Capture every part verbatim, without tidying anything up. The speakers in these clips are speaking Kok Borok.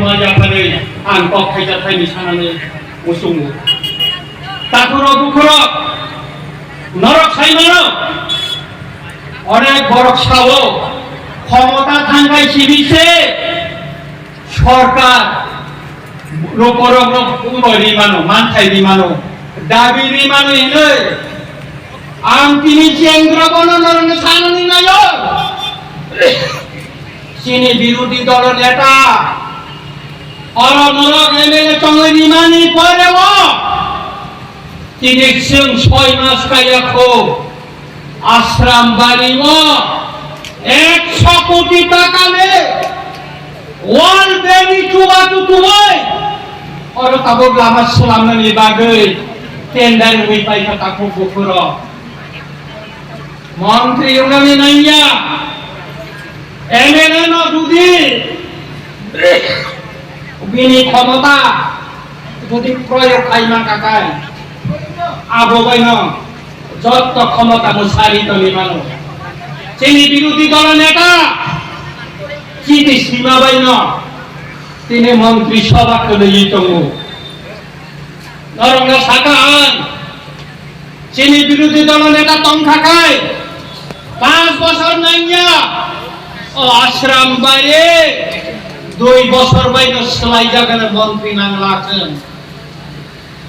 Ma yapharwi ang kok thaisa thaini sanani muchungo. Takhurok bukhurok norok sai mano. Onek borok sao, khomota thangkai sibise sorkar rokorok rok ungoi ri mano, manthai ri mano, dabi ri mano hinwi ang tini chengra bono norokno sanani naio. Chini birodhi dolo neta, oro norok M L A chongwi rimani pore o, tini chwng soi mas kaiya kho, Ashram bari o ekso koti taka le wall beni chuba tutubai, oro tabuk lama slamnani bagwi tender wngwi paikha takhuk bukhurok. Montri wngmani nangya, M L A no jodi bini khomota jodi proyog khaima kakai, abo baino jotto khomota no sari toni mano. Chini birodhi dolo neta chini sima baino tini montri sabha khwlaiwi tongo. Norokno saka ang, chini birodhi dolo neta tongkha khai, panch bosor nangya, o Ashram bari dui bosor baino swlaijak hwnwi montri nangla chwng.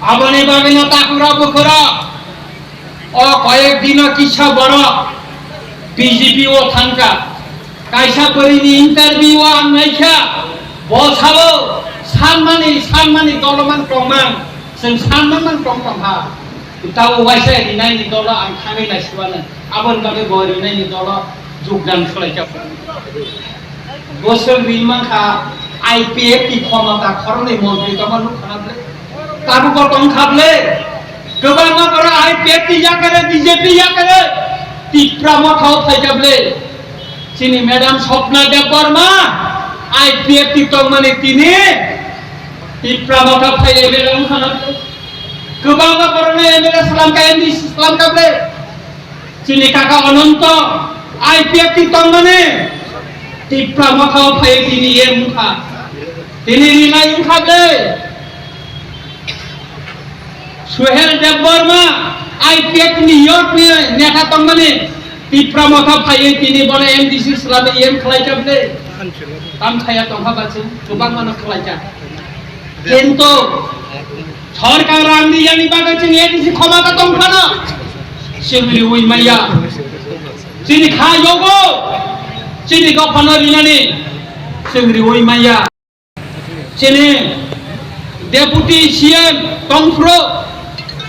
Aboni bagwino takhura bukhura, o koyek dino kisa borok B J P o thangkha. Kaisa bwrwini interview o ang naikha, bo sabo sanmani, sanmani doloman tongmang, chwng sanmani tong tongkha. Tabo waisa rinaini dolo ang thangwi naisiwano. Aboni bagwi bo rinaini dolo jogdan khlaikha. Bosong ri mankha I P F T khomota khoroknwi montri tongma nukha na ble. Tabukbo tongkha ble. Kwbangma borok I P F T yakare, B J P yakare, Tipra Motha o phaikha ble. Chini Madam Swapna Debbarma I P F T tongmani tini Tipra Motha phai M L A wngkha na ble. Kwbangma borokno M L A swlamkha, M D C swlamkha ble. Chini kaka Ononto I P F T tongmani Tipra Motha o phai tini M wngkha. Tini rinai wngkha ble. Suhel Debbarma I P F ni york ni neta tongmani Tipra Motha phaiwi tini bono M D C swlamwi M khlaikha ble. Tam saya tongkha ba chwng kwbangmano khlaikha. Kintu sorkar rang riyani bagwi chwng A D C khomota tongphano chwng riwi maya. Chini kha yogo chini dophano rinani chwng riwi maya. Chini Deputy C M tongphuru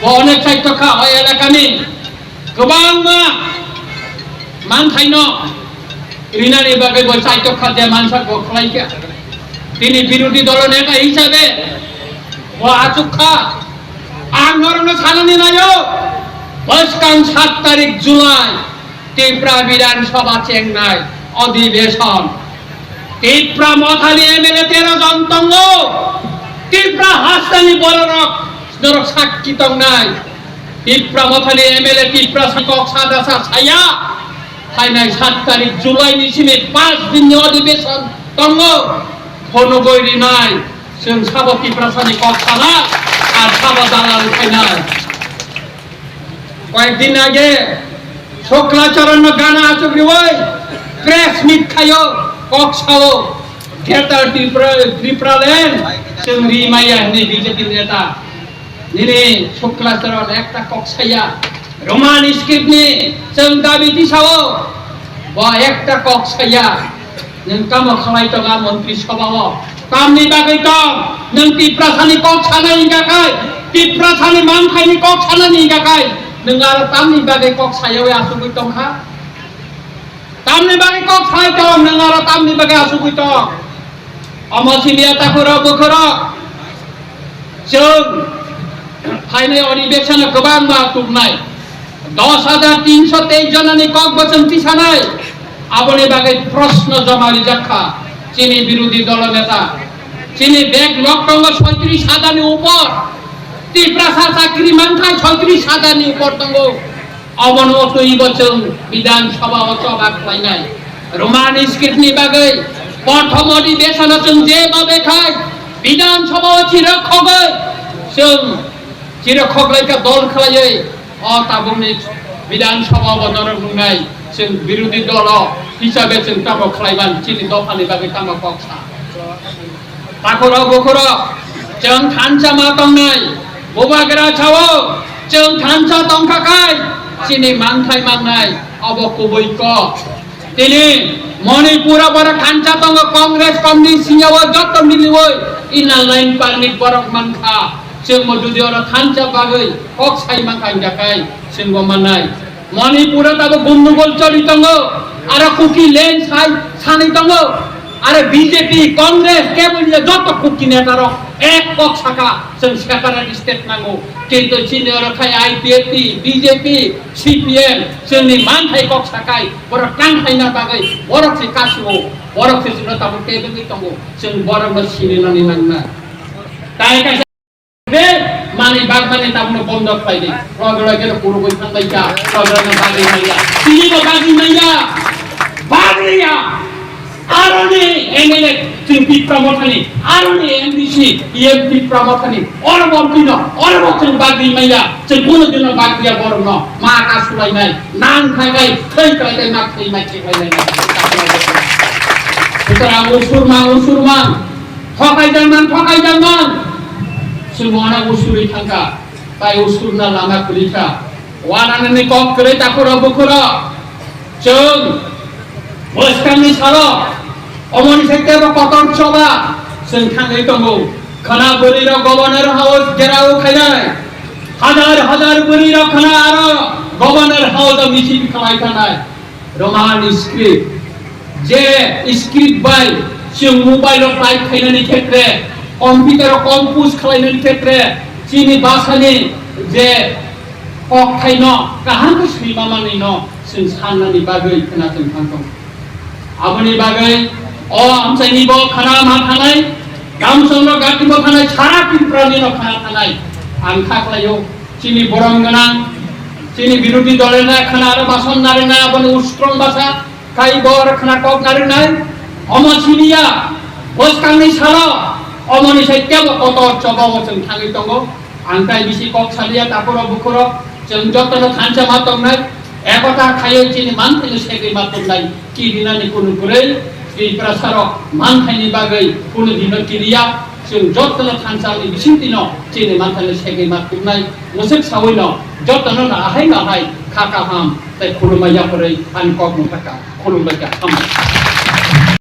bo onek chaitokha o elakani kwbangma manthaino rinani bagwi bo chaitokha je mansak bo khlaikha. Tini birodhi dolo neta hisabe bo achukkha. Ang norokno sanani naio, bwskang sat tarik July Tipra Bidhan Sabha chengnai odhibeshon. Tipra Mothani M L A tero jon tongo. Tipra hasteni bororok norok sakki tongnai. Tipra Mothani M L A Tipra sa kok sada sa saya. Phainai sat tarik July ni simi panch din ni odhibeshon tongo. Phonogoi rinai. Chwng sabo Tiprasani kok sana, ar sabo dalal khainai. Koyek din age Shukla Charan no gana achuk riwi press meet khaio, kok sao, Greater Tripura, Tripura land chwng ri maya hwnwi B J P neta. Nini Shukla Charan ekta kok saya, Roman script ni chwng dabi tisao, bo ekta kok saya. Nwng tamo khlai tongo a montri sabha o? Tamni bagwi tong? Nwng Tiprasani kok sana hingka khai, Tiprasani manthaini kok sanani hingka khai, nwng aro tamni bagwi kok sayawi asugwi tongkha? Tamni bagwi kok sai tong, nwng aro tamni bagwi asugwi tong? Omo siniya takhurok bukhurok. Chwng phainai odhibeshon o kwbangma tuknai, dos hajar tinso teis jonani kok bo chwng tisanai. Aboni bagwi proshno joma rijak kha chini birodhi dolo neta. Chini bek lok tongo soitris hajar ni upor. Tiprasa chakri mankha soitris hajar ni upor tongo. Obono twibo chwng Bidhan Sabha o choba khlainai. Roman script ni bagwi prothom odhibeshon o chwng je babe khai Bidhan Sabha o chira khogwi chwng chira khoklaikha dol khlaiwi o tabukni Bidhan Sabha o norok nungnai chwng birodhi dolo hisabe chwng tamo khlaiman chini dophani bagwi tamo kok sa. Takhorok bukhorok chwng thansa ma tongnai, bubagra sao chwng thansa tongkha khai chini manthai mangnai obo kubui kok. Tini Manipur o borok thansa tongo, Congress komni siyao joto miliwi Inner Line Permit borok mankha. Chwngbo jodi oro thansa bagwi kok sai mankha hwnkha khai chwngbo mannai. Manipur o tabuk gundugol choli tongo, aro Kuki land sai sanwi tongo, aro B J P, Congress, kebo joto Kuki netarok ek kok saka chwng separate state nango. Kintu chini oro khai I P F T, B J P, C P M chwngni manthai kok sakai, borok tang khaina bagwi borok se kasio, borok se chwngno tabuk tebengwi tongo, chwng borokno sininani nangna. Tai kaisa be manwi bagmani tabukno bondo khlai di. Progra khe kurugwi thangbai kha, progra no bagwi manya. Tini no bagwi manya. Bagwi ya. Aroni M L A chwng Tipra Mothani, aroni M D C, E M Tipra Mothani, oro bo tino, oro bo chwng bagwi manya, chwng kuno dino bagwi ya borokno, ma ka sulainai, nang thaibai, thai khlainai, ma thai mai thai khlainai. Sutra usur mang, usur mang, thokai jang mang, thokai jang mang. Chwng wana usuri thangka, tai usurna lama kwlikha. Wananani kok kwrwi takhuro bukhuro. Chwng bwskangni salo omoni se tebo kotor choba chwng thangwi tongo. Khwna bwrwirok Governor House gherao khainai. Hajar hajar bwrwirok khwna aro Governor House o misil khlai thanai. Roman script. Je script bai chwng mobile o type khainani khetre, computer o compose khlainani khetre, chini bhasani je kokthaino kaham khe swima manwino chwng sannani bagwi khwna chwng thang tongo. Aboni bagwi o amchaini bo khwna ma thanai, Ramchandra Gati bo thanai, sara Tripura ni no khwna thanai. Ang kha khlaio, chini borom gwnang, chini birodhi dolena khwna aro bason narina aboni ustrong basa, Kai bor khwna kok narwknai, omo siniya, bwskangni salo, omoni sai tebo kotor choba o chwng thangwi tongo. Ang tai bisi kok saliya takhuro bukhuro, chwng jotono thansa ma tongnai, ekota khaiwi chini manthaino segwi ma tongnai, kirinani kunu kwrwi, Tiprasarok manthaini bagwi kunu dino kiriya, chwng jotono thansa ni bisingtwino chini manthaino segwi ma tongnai, mwswk sawino jotono no ahai no ahai kha kaham tei khulumma yapharwi ani kok mwthaka. Khulumbai kha, hambai.